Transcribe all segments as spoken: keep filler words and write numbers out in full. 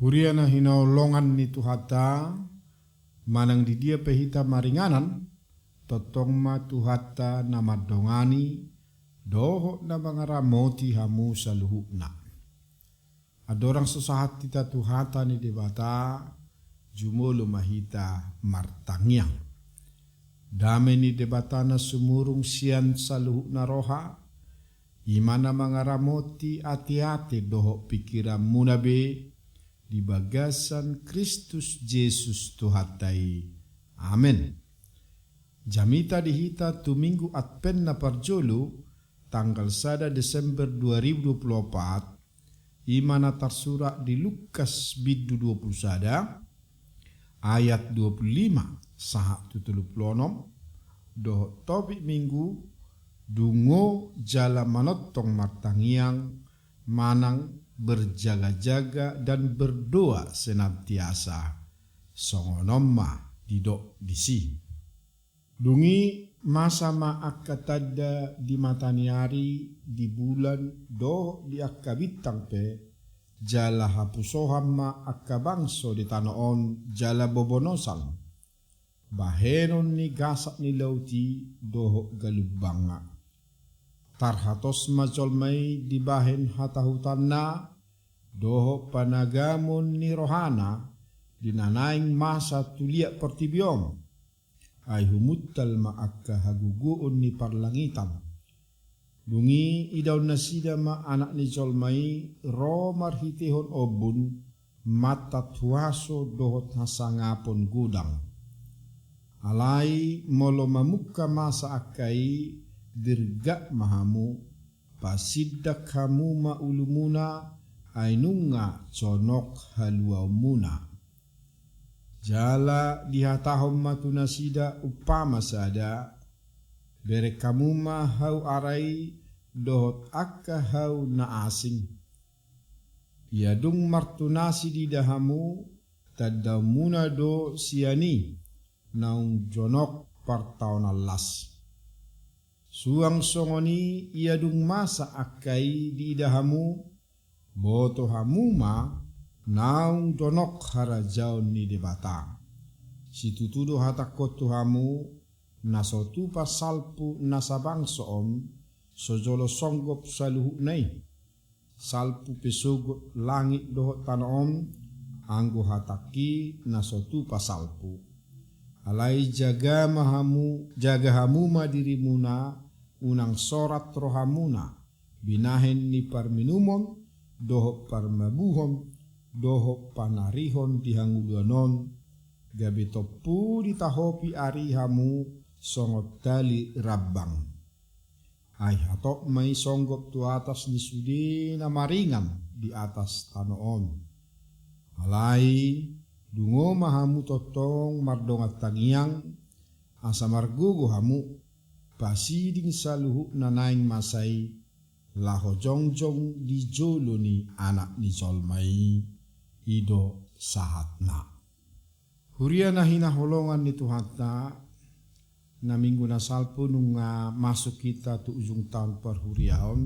Huria na hinaholongan ni Tuhanta, manang di dia pe hita maringanan, tongtong ma Tuhanta na mandongani dohot na mangaramoti hamu saluhutna. Andorang so sahat hita tu hata ni Debata, jumolo ma hita martangiang. Dame ni Debata na sumurung sian saluhutna roha, i ma na mangaramoti ateate dohot pingkiranmuna be di bagasan Kristus Jesus Tuhanta i. Amen. Jamita di hita tu Minggu Advent na parjolo, tanggal sada Desember dua ribu dua puluh opat, i ma na tarsurat di Lukas bindu dua puluh sada, ayat dua puluh lima sahat tu tolu puluh onom, dohot topik Minggu, dungo jala manongtong martangiang, manang berjaga-jaga dan berdoa senantiasa. Songon on ma didok disi. Dung i masa ma angka tanda di mata ni ari, di bulan, dohot di angka bintang pe, jala hapusohan ma angka bangso di tano on jala bobonosan, bahenon ni gasak ni laut i dohot galumbangna. Tarhatos ma jolma i dibahen hatahutanna, dohot panagamon ni rohana di na naeng masa tu liat portibi on. Ai humuntal ma angka hagogoon ni parlangitan. Dung i idaon nasida ma Anak ni jolma i ro marhitehon ombun, mantat huaso dohot hasangapon godang. Alai molo mamungka masa angka i, dirgak ma hamu, pasindak hamu ma ulumuna, ai nunga jonok haluaonmuna. Jala dihatahon ma tu nasida umpama sada: Bereng hamu ma hau ara i dohot angka hau na asing. Ia dung martunasi diida hamu, tandaonmuna do sian i naung jonok partaonan las. Suang songon i, ia dung masa angka i diida hamu, boto hamu ma naung jonok harajaon ni Debata. Situtu do hatangkon tu hamu, na so tupa salpu na sabangso on, so jolo songgop saluhutna i. Salpu pe sogot langit dohot tano on, anggo hatangki na so tupa salpu. Alai jaga ma hamu, jaga hamu ma dirimuna, unang sorat rohamuna, binahen ni parminumon, dohot parmabuhon, dohot panarihon di hangoluan on, gabe tompu ditahopi ari hamu songon tali rambang. Ai hatop ma i songgop tu atas ni sude na maringan di atas tano on. Alai dungo ma hamu tongtong mardongan tangiang, asa margogo hamu, pasiding saluhut na naeng masa i, laho jongjong di jolo ni Anak ni jolma i. I do sahatna. Huria na hinaholongan ni Tuhanta, na minggu na salpu nunga masuk hita tu ujung taon parhuriaon,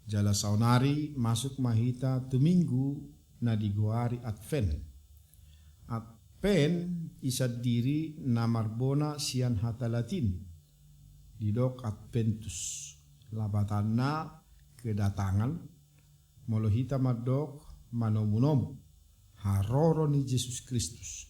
jala saonari masuk ma hita tu minggu na digoari Advent. Advent i sandiri na marbona sian hata Latin, didok Adventus, lapatanna kedatangan, molo hita mandok manomunomu, haroro ni Jesus Kristus.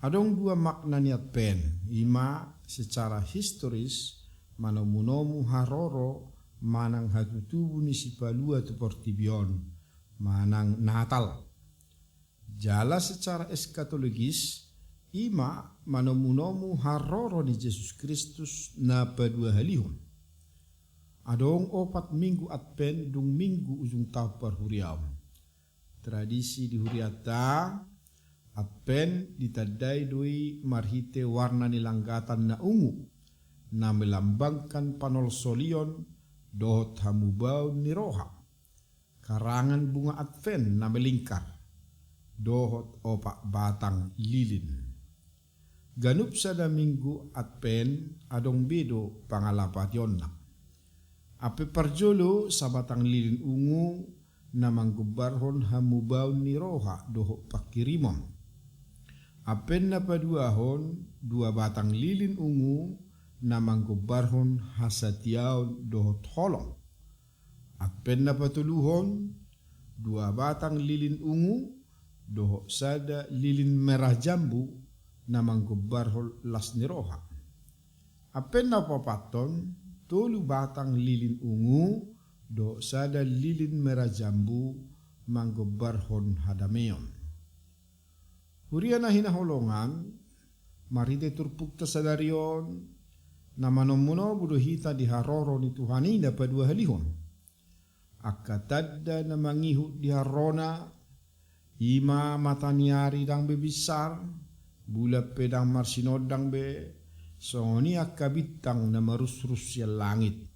Adong dua makna ni Advent, i ma secara historis manomunomu haroro manang hatutubu ni Sipalua tu portibi on, manang Natal. Jala secara eskatologis, i ma manomunomu haroro ni Jesus Kristus na paduahalihon. Adong opat minggu Advent dung minggu ujung taon parhuriaon. Tradisi di hurianta, Advent ditandai do i marhite warna ni langgatan na ungu, na melambangkan panolsolion dohot hamubaon ni roha. Karangan bunga Advent na melingkar, dohot opat batang lilin. Ganup sada minggu Advent adong be do pangalapationna. Ampe parjolo sabatang lilin ungu, na manggombarhon hamubaon ni roha dohot pangkirimon. Ampen na paduahon dua batang lilin ungu na manggombarhon hasatiaon dohot holong. Ampen na patoluhon dua batang lilin ungu dohot sada lilin merah jambu na manggombarhon las ni roha. Ampen na paopathon tolu batang lilin ungu dohot sada lilin merah jambu manggombarhon hadameon. Huria na hinaholongan, marhite turpukta sadari on, na manomunomu do hita di haroro ni Tuhan i na paduahalihon. Angka tanda na mangihut di harorona, i ma mata ni ari ndang be binsar, bulan pe ndang marsinondang be, songon i angka bintang na marusrus sian langit.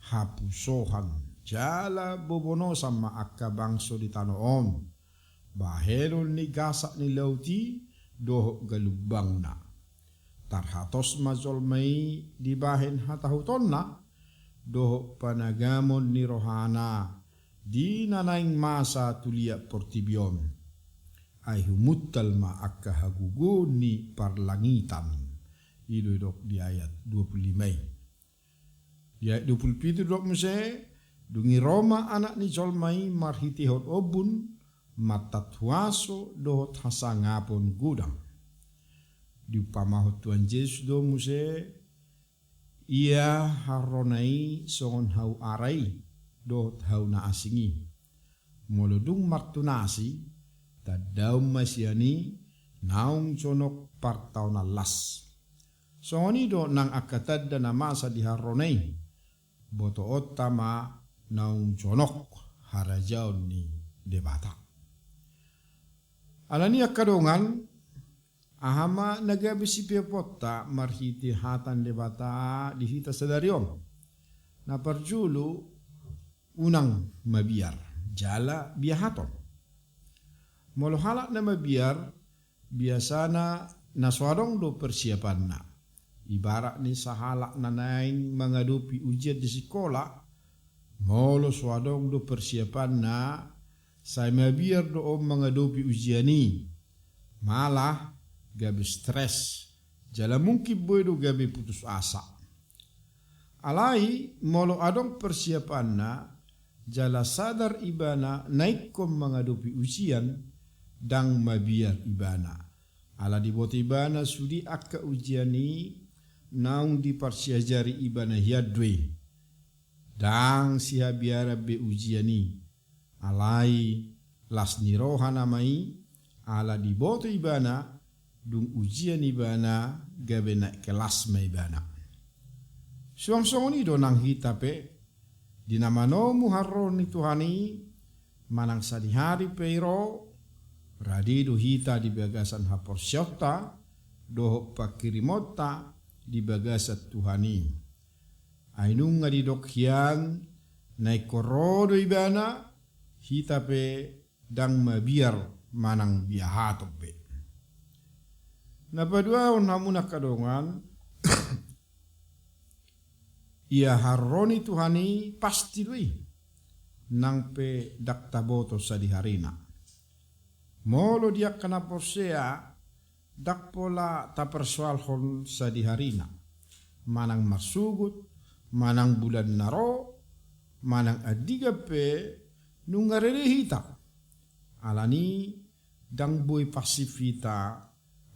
Hapusohan jala bobonosan ma angka bangso di tano on, bahenon ni gasak ni laut i dohot galumbangna. Tarhatos ma jolma i dibahen hatahutonna dohot panagamon ni rohana di na naeng masa tu liat portibi on. Ai humuntal ma angka hagogoon ni parlangitan. I do didok di ayat dua pulu lima i. Di ayat dua pulu pitu didok muse, dung i ro ma Anak ni jolma i marhitehon ombun, mantat huaso dohot hasangapon godang. Diumpamahon Tuhan Jesus do muse, ia harorona i songon hau ara i dohot hau na asing i. Molo dung martunasi, tandaon ma sian i naung jonok partaonan las. Songon i do nang angka tanda na masa di harorona i, botoonta ma naung jonok harajaon ni Debata. Alani i angka dongan, aha ma na gabe sipeoponta marhite hata ni Debata di hita sadari on? Na parjolo, unang mabiar jala biahaton. Molo halak na mabiar, biasana na so adong do persiapanna. Ibarat ni sahalak na naeng mangadopi ujian di sikola, molo so adong do persiapanna, sai mabiar do on mangadopi ujian i. Malah gabe stres, jala mungkin boi do gabe putus asa. Alai molo adong persiapanna, jala sadar ibana na ingkon mangadopi ujian, ndang mabiar ibana. Ala diboto ibana sude angka ujian i naung diparsiajari ibana hian do i. Ndang sihabiaran be ujian i. Alai las ni roha nama i, ala diboto ibana, dung ujian ibana, gabe naek kelas ma ibana. Suang songon i do nang hita pe, di na manomu haroro ni Tuhan i, manang sadihari pe i ro, rade do hita di bagasan haporseaonta, dohot pangkirimonta di bagasan Tuhan i. Ai nunga didok hian, na ingkon ro do ibana, hita pe ndang mabiar manang biahaton be. Na paduahon hamu angka dongan, ia haroro ni Tuhan i pasti do i, nang pe ndang taboto sadiharina. Molo di angka na porsea, ndang pola tapersoalhon sadiharina, manang marsugut, manang bulan na ro, manang andigan pe, nunga rade hita. Alani ndang boi pasif hita,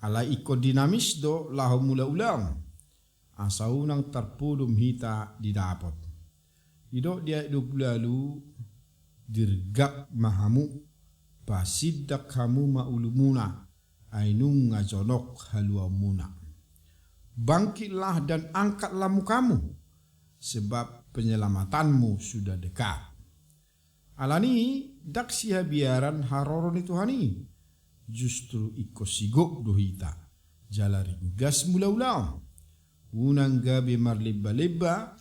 alai ingkon dinamis do laho mulaulaon. Asa unang tarpodom hita di dapot. Didok di ayat dua pulu ualu, dirgak ma hamu, pasindak hamu ma ulumuna, ai nunga jonok haluaonmuna. Bangkitlah dan angkatlah mukamu, sebab penyelamatanmu sudah dekat. Alani i, ndang sihabiaran haroro ni Tuhan i, justru ingkon sigop do hita, jala ringgas mulaulaon. Unang gabe marlembalemba,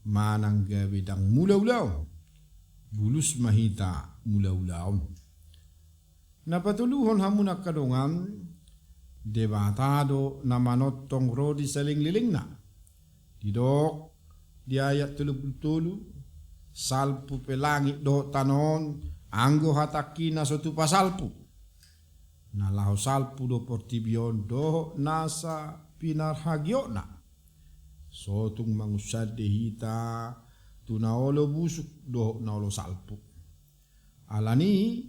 manang gabe ndang mulaulaon. Bulus ma hita mulaulaon. Na patoluhon hamu angka dongan, Debata do na manongtong ro di salelenglelengna. Didok di ayat tolu pulu tolu, salpu pe langit dohot tano on, anggo hatangki na so tupa salpu. Na laho salpu do portibi on dohot nasa pinarhagiotna. Sotung mangunsande hita tu na olo busuk dohot na olo salpu. Alani,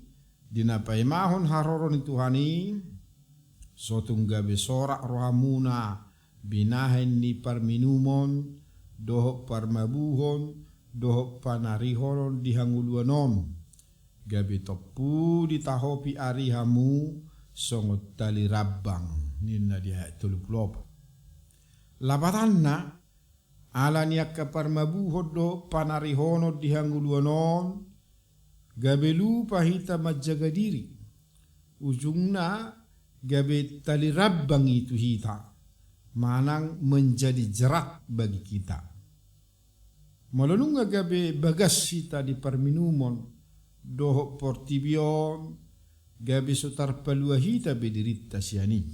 di na paimahon haroro ni Tuhan i, sotung gabe sorak rohamuna binahen ni parminumon, dohot parmabuhon, dohot panarihonon di hangoluan on. Gabe tompu ditahopi ari hamu songon tali rambang, ninna di ayat tolu pulu opat. Lapatanna, ala ni angka parmabuhon dohot panarihonon di hangoluan on, gabe lupa hita manjaga diri. Ujungna gabe tali rambang i tu hita, manang menjadi jerat bagi kita. Molo nunga gabe bagas hita di parminumon dohot portibi on, gabe so tarpalua hita be dirinta sian i.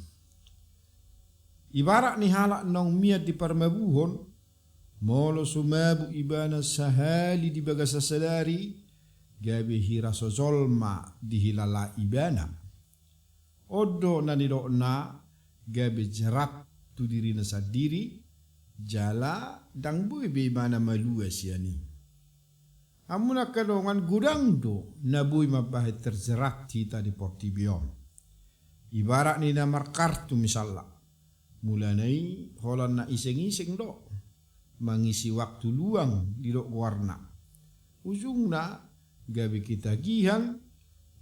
Ibarat ni halak naung mian di parmabuhon, molo so mabuk ibana sahali di bagasan sadari, gabe hira so jolma dihilala ibana. On do na nidokna gabe jerat tu dirina sandiri, jala ndang boi be ibana malua sian i. Hamu angka dongan, godang do na boi mambahen terjerat hita di portibi on. Ibarat ni na markartu misalna. Mulana i holan na iseng-iseng do mangisi waktu luang didok goarna. Ujungna gabe kitagihan,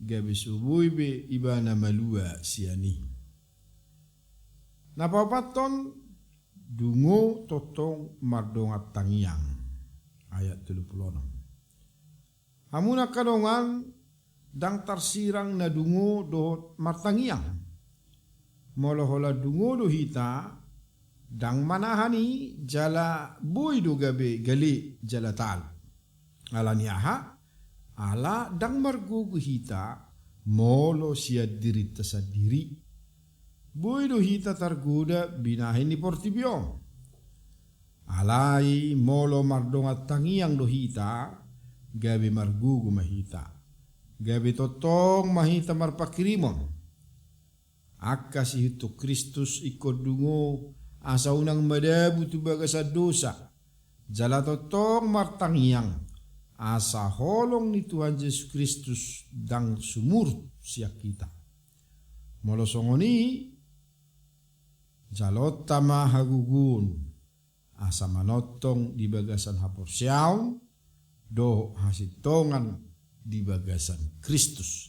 gabe so boi be ibana malua sian i. Na paopathon, dungo tongtong mardongan tangiang. Ayat tolu pulu onom. Hamu angka dongan, ndang tarsirang na dungo dohot martangiang. Molo holan dungo do hita, ndang manahan i jala boi do gabe gale jala talu. Ala ni aha? Ala ndang margogo hita molo sian dirinta sandiri. Boi do hita targoda binahen ni portibi on. Alai molo mardongan tangiang do hita, gabe margogo ma hita. Gabe tongtong ma hita marpanghirimon. Angka siihuthon Kristus ingkon dungo, asa unang madabu tu bagasan dosa. Jala tongtong martangiang, asa holong ni Tuhan Jesus Kristus ndang sumurut sian hita. Molo songon i, jaloonta ma hagogoon, asa manongtong di bagasan haporseaon dohot hasintongan di bagasan Kristus.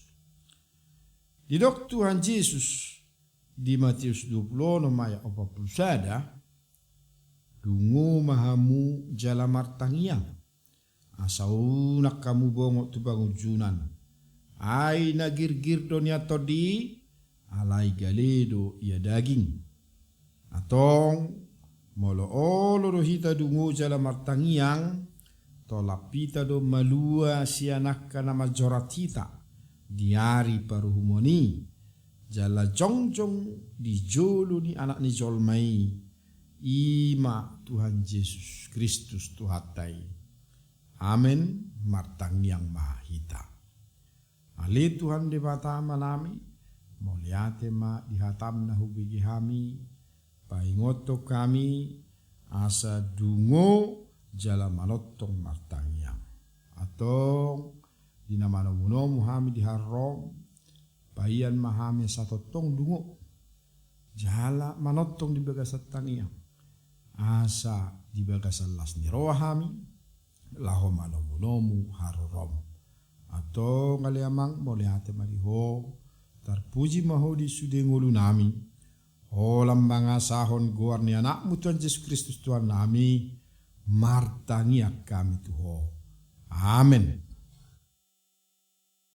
Didok Tuhan Jesus di Matius dua pulu onom ayat opat pulu sada, dungo ma hamu jala martangiang, asa unang hamu bongot tu pangunjunan. Ai na girgir do nian tondi i, alai gale do ia daging. Antong, molo olo do hita dungo jala martangiang, tolap hita do malua sian angka na manjorat hita di ari paruhumon i, jala jongjong di jolo ni Anak ni jolma i, i ma Tuhan Jesus Kristus Tuhanta i. Amen. Martangiang ma hita. Ale Tuhan Debata Amanami, mauliate ma di hatam na hubege hami, paingothon hami asa dungo jala manongtong martangiang. Antong, di na manomunomu hami di harorom, paian ma hami asa tongtong dungo jala manongtong di bagasan tangiang, asa di bagasan las ni roha hami laho manomunomu harorom. Antong ale Amang, mauliate ma di Ho, tarpuji ma Ho di sude ngolunami, holan mangasahon goar ni Anakmu Tuhan Jesus Kristus Tuhannami, martangiang hami tu Ho. Amen.